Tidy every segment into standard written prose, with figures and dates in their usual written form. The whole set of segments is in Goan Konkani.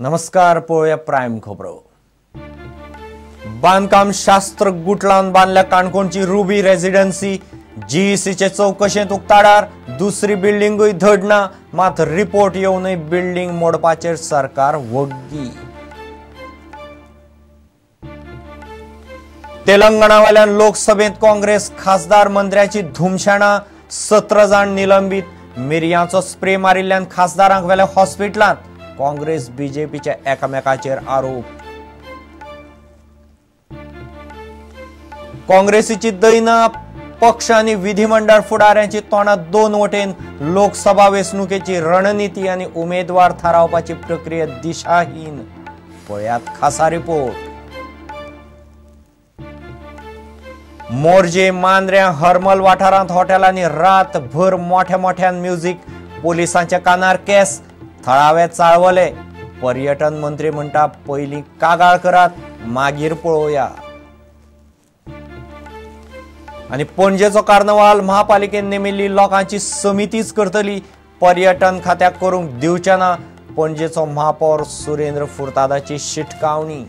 नमस्कार, पळोवया प्रायम खबरो. बांदकाम शास्त्र गुटलावन बांदल्या काणकोणची रुबी रेजिडन्सी. जीईसीचे चवकशेंत उक्ताडार दुसरी बिल्डिंगूय धड ना, मात रिपोर्ट येवनूय बिल्डिंग मोडपाचेर सरकार वग्गी. तेलंगणावेल्यान लोकसभेंत काँग्रेस खासदार मंत्र्याची धुमशेणां, 17 जाण निलंबीत. मिरयांचो स्प्रे मारिल्ल्यान खासदारांक व्हेले हॉस्पिटलांत. काँग्रेस बीजेपीच्या एकामेकाचेर आरोप. काँग्रेसीची दैना, पक्ष आनी विधिमंडळ फुडाऱ्यांची तोंडां दोन वटेन. लोकसभा वेंचणुकेची रणनिती आनी उमेदवार थारावपाची प्रक्रिया दिशाहीन. पळयात खासा रिपोर्ट. मोरजे, मांद्र्यां, हरमल वाठारांत हॉटेलांनी रातभर मोठ्या मोठ्यान म्युझिक. पोलिसांच्या कानार केस, थळावे चाळवले. पर्यटन मंत्री म्हणटा पयलीं कागाळ करात, मागीर पळोवया. आनी पणजेचो कार्नवाल महापालिकेन नेमिल्ली लोकांची समितीच करतली, पर्यटन खात्याक करूंक दिवचे ना. पणजेचो महापौर सुरेंद्र फुर्तादाची शिटकावणी.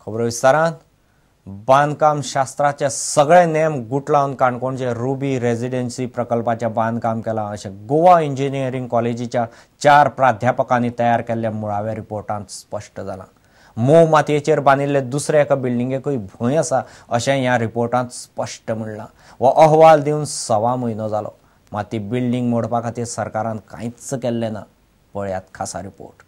खबरो विस्तारान. बांदकाम शास्त्राचे सगळे नेम गुटलावन काणकोणचे रुबी रेजिडेन्सी प्रकल्पाचें बांदकाम केलां अशें गोवा इंजिनियरींग कॉलेजीच्या 4 प्राध्यापकांनी तयार केल्ल्या मुळाव्या रिपोर्टांत स्पश्ट जालां. मोव मातयेचेर बांदिल्ले दुसऱ्या एका बिल्डिंगेकूय भंय आसा अशें ह्या रिपोर्टांत स्पश्ट म्हणलां. हो अहवाल दिवन 1.25 म्हयनो जालो, मात ती बिल्डिंग मोडपा खातीर सरकारान कांयच केल्लें ना. पळयात खासा रिपोर्ट.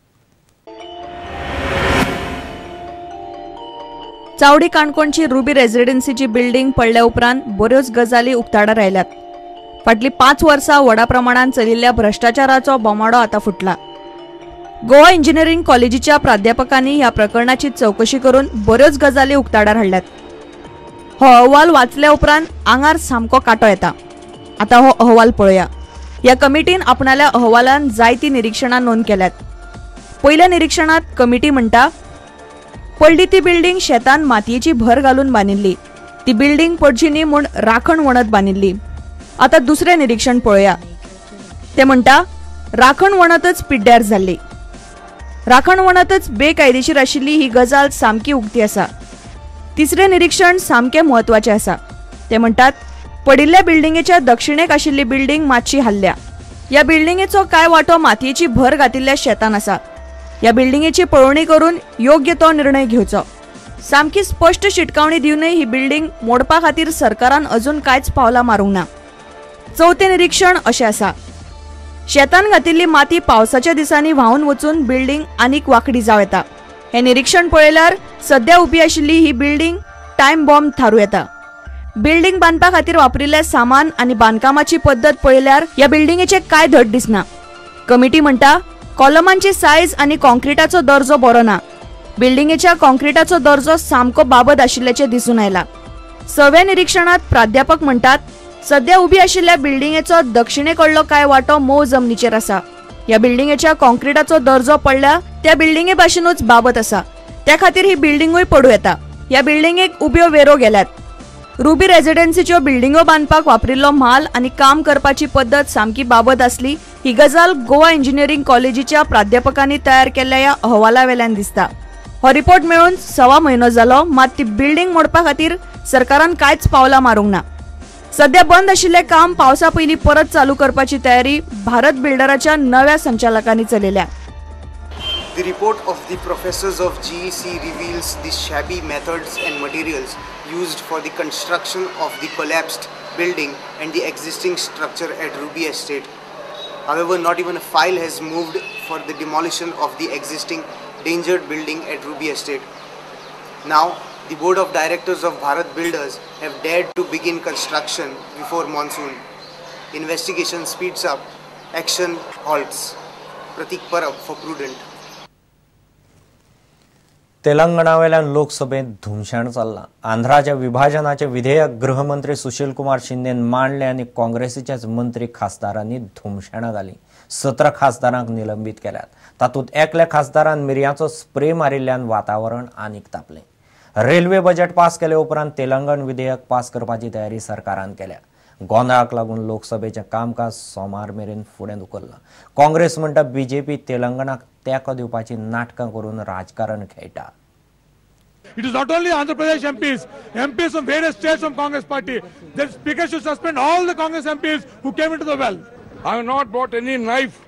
चावडी काणकोणची रुबी रेजिडेन्सीची बिल्डिंग पडल्या उपरांत बऱ्योच गजाली उक्ताडार आयल्यात. फाटलीं 5 वर्सां व्हडा प्रमाणान चलिल्ल्या भ्रश्टाचाराचो बोमाडो आतां फुटला. गोवा इंजिनियरींग कॉलेजीच्या प्राध्यापकांनी ह्या प्रकरणाची चवकशी करून बऱ्योच गजाली उक्ताडार हाडल्यात. हो अहवाल वाचल्या उपरांत आंगार सामको कांटो येता. आतां हो अहवाल पळोवया. ह्या कमिटीन आपणाल्या अहवालान जायतीं निरिक्षणां नोंद केल्यात. पयल्या निरिक्षणांत कमिटी म्हणटा, पडली ती बिल्डिंग शेतान मातयेची भर घालून बांदिल्ली. ती बिल्डिंग पडची न्ही म्हूण राखण वणत बांदिल्ली. आतां दुसरें निरिक्षण पळोवया. ते म्हणटा, राखण वणतच पिड्ड्यार जाल्ली. राखण वणतच बेकायदेशीर आशिल्ली ही गजाल सामकी उक्ती आसा. तिसरें निरिक्षण सामकें म्हत्वाचें आसा. ते म्हणटात, पडिल्ल्या बिल्डिंगेच्या दक्षिणेक आशिल्ली बिल्डिंग मातशी हल्ल्या. ह्या बिल्डिंगेचो कांय वांटो मातयेची भर घातिल्ल्या शेतान आसा. ह्या बिल्डिंगेची पळोवणी करून योग्य तो निर्णय घेवचो. सामकी स्पश्ट शिटकावणी दिवनय ही बिल्डिंग मोडपा खातीर सरकारान अजून कांयच पावलां मारूंक ना. चवथें निरिक्षण अशें आसा, शेतान घातिल्ली माती पावसाच्या दिसांनी व्हांवन वचून बिल्डिंग आनीक वांकडी जावं येता. हें निरिक्षण पळयल्यार सद्या उबी आशिल्ली ही बिल्डिंग टायम बॉम्ब थारूं येता. बिल्डिंग बांदपा खातीर वापरिल्लें सामान आनी बांदकामाची पद्दत पळयल्यार ह्या बिल्डिंगेचें कांय धड दिसना. कमिटी म्हणटा, कॉलमांची सायज आनी कॉन्क्रिटाचो दर्जो बरो ना. बिल्डिंगेच्या कॉन्क्रिटाचो दर्जो सामको बाबत आशिल्ल्याचें दिसून आयलां. सव्या निरिक्षणांत प्राध्यापक म्हणटात, सद्या उबी आशिल्ल्या बिल्डिंगेचो दक्षिणे कडलो कांय वांटो मोव जमनीचेर आसा. ह्या बिल्डिंगेच्या कॉन्क्रिटाचो दर्जो पडल्या त्या बिल्डिंगे भाशेनूच बाबत आसा. त्या खातीर ही बिल्डिंगूय पडूं येता. ह्या बिल्डिंगेक उब्यो वेरो गेल्यात. रुबी रेजिडेन्सीच्यो बिल्डिंगो बांदपाक वापरिल्लो म्हाल आनी काम करपाची पद्दत सामकी बाबत आसली ही गजाल गोवा इंजिनियरींग कॉलेजीच्या प्राध्यापकांनी तयार केल्ल्या ह्या अहवाला वेल्यान दिसता. हो रिपोर्ट मेळून 1.25 म्हयनो जालो, मात ती बिल्डिंग मोडपा खातीर सरकारान कांयच पावलां मारूंक ना. सद्या बंद आशिल्लें काम पावसा पयलीं परत चालू करपाची तयारी भारत बिल्डराच्या नव्या संचालकांनी चलयल्या. The report of the professors of GEC reveals the shabby methods and materials used for the construction of the collapsed building and the existing structure at Ruby Estate. However, not even a file has moved for the demolition of the existing endangered building at Ruby Estate. Now, the board of directors of Bharat Builders have dared to begin construction before monsoon. Investigation speeds up, action halts. Pratik Parab for Prudent. तेलंगणावेल्यान लोकसभेंत धुमशेण चल्लां. आंध्राच्या विभाजनाचें विधेयक गृहमंत्री सुशील कुमार शिंदेन मांडलें आनी काँग्रेसीच्याच मंत्री खासदारांनी धुमशेणां घालीं. 17 खासदारांक निलंबीत केल्यात. तातूंत एकल्या खासदारान मिरयांचो स्प्रे मारिल्ल्यान वातावरण आनीक तापलें. रेल्वे बजेट पास केले उपरांत तेलंगण विधेयक पास करपाची तयारी सरकारान केल्या. गोंदळाक लागून लोकसभेचें कामकाज सोमार मेरेन फुडें धुकल्लां. काँग्रेस म्हणटा बीजेपी तेलंगणाक तेंको दिवपाची नाटकां करून राजकारण खेळटा. It is not only Andhra Pradesh MPs, MPs from various states from Congress party. The speaker should suspend all the Congress MPs who came into the well. I have not brought any knife.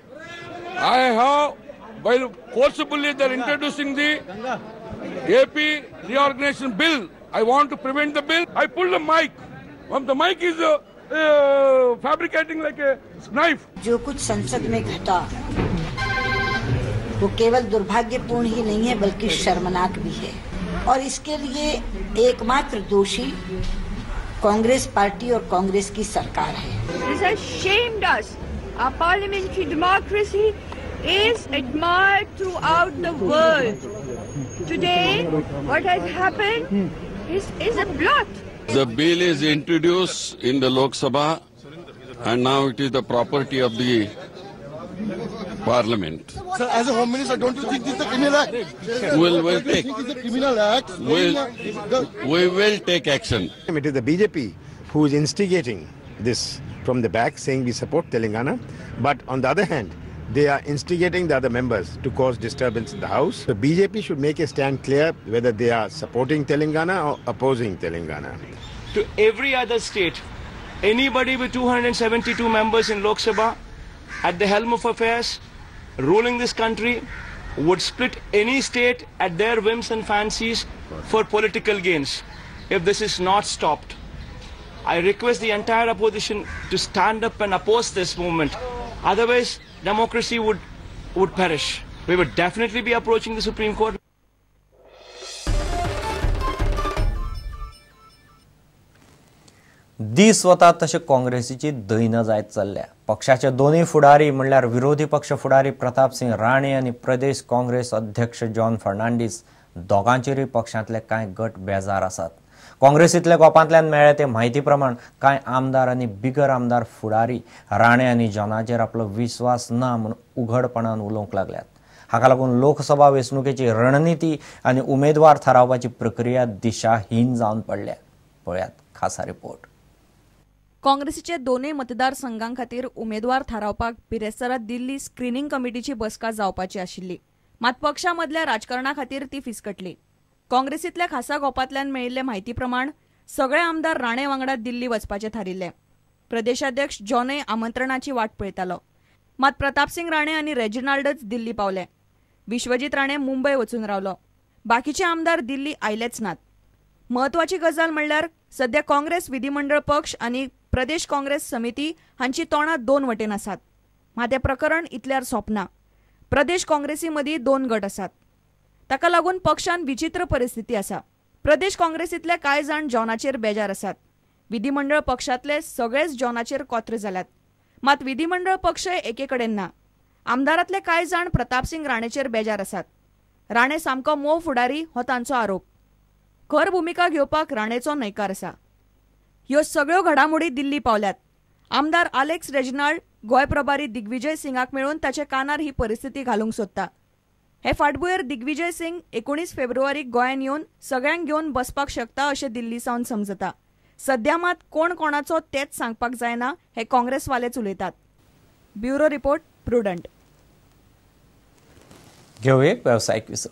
I have, while forcibly they are introducing the AP reorganization bill. I want to prevent the bill. I pulled the mic. The mic is fabricating like a knife. जो कुछ संसद में घटा वो केवल दुर्भाग्यपूर्ण ही नहीं है बल्कि शर्मनाक भी है और इसके लिए एकमात्र दोषी कांग्रेस पार्टी और कांग्रेस की सरकार है. This has shamed us. Our parliamentary democracy is admired throughout the world. Today, what has happened is a blot. The bill is introduced in the Lok Sabha and now it is the property of the Parliament. Sir, as a Home Minister, don't you think this is a criminal act? We'll take. Think it's a criminal act? We will take action. It is the BJP who is instigating this from the back, saying we support Telangana. But on the other hand, they are instigating the other members to cause disturbance in the House. The BJP should make a stand clear whether they are supporting Telangana or opposing Telangana. To every other state, anybody with 272 members in Lok Sabha at the helm of affairs, ruling this country, would split any state at their whims and fancies for political gains. If this is not stopped, I request the entire opposition to stand up and oppose this movement. Otherwise, democracy would perish. We would definitely be approaching the Supreme Court. दीस वता तशें काँग्रेसीची दैना जायत चल्ल्या. पक्षाचे दोनूय फुडारी म्हणल्यार विरोधी पक्ष फुडारी प्रताप सिंग राणे आनी प्रदेश काँग्रेस अध्यक्ष जॉन फर्नांडीस दोगांचेरूय पक्षांतले कांय गट बेजार आसात. काँग्रेसींतल्या गोपांतल्यान मेळ्ळे ते म्हायती प्रमाण कांय आमदार आनी बिगर आमदार फुडारी राणे आनी जॉनाचेर आपलो विस्वास ना म्हूण उघडपणान उलोवंक लागल्यात. हाका लागून लोकसभा वेंचणुकेची रणनिती आनी उमेदवार थारावपाची प्रक्रिया दिशाहीन जावन पडल्या. पळयात खासा रिपोर्ट. काँग्रेसीचे दोनूय मतदारसंघां खातीर उमेदवार थारावपाक बिरेस्तारा दिल्ली स्क्रिनींग कमिटीची बसका जावपाची आशिल्ली. मात पक्षा मदल्या राजकारणा खातीर ती फिसकटली. काँग्रेसींतल्या खासा गोपांतल्यान मेळिल्ले म्हायती प्रमाण सगळे आमदार राणे वांगडा दिल्ली वचपाचे थारिल्ले. प्रदेशाध्यक्ष जॉनय आमंत्रणाची वाट पळयतालो. मात प्रतापसिंग राणे आनी रेजिनाल्डच दिल्ली पावले. विश्वजीत राणे मुंबय वचून रावलो. बाकीचे आमदार दिल्ली आयलेच नात. म्हत्वाची गजाल म्हणल्यार सध्या काँग्रेस विधिमंडळ पक्ष आनी प्रदेश काँग्रेस समिती हांची तोंडां दोन वटेन आसात. मात हें प्रकरण इतल्यार सोंपना. प्रदेश काँग्रेसी मदीं दोन गट आसात. ताका लागून पक्षान विचित्र परिस्थिती आसा. प्रदेश काँग्रेसींतले कांय जाण जॉनाचेर बेजार आसात. विधिमंडळ पक्षांतले सगळेच जॉनाचेर कोत्र जाल्यात. मात विधिमंडळ पक्षय एके कडेन ना. आमदारांतले कांय जाण प्रतापसिंग राणेचेर बेजार आसात. राणे सामको मोव फुडारी हो तांचो आरोप. खर भुमिका घेवपाक राणेचो न्हयकार आसा. ह्यो सगळ्यो घडामोडी दिल्ली पावल्यात. आमदार आलेक्स रेजिनाल्ड गोंय प्रभारी दिग्विजय सिंगाक मेळून ताच्या कानार ही परिस्थिती घालूंक सोदता. हे फाटभुंयेर दिग्विजय सिंग 19 फेब्रुवारीक गोंयांत येवन सगळ्यांक घेवन बसपाक शकता अशें दिल्ली सावन समजता. सध्या मात कोण कोणाचो तेच सांगपाक जायना हे काँग्रेसवालेच उलयतात. Bureau report, Prudent. घेवया वेवसायीक विसव.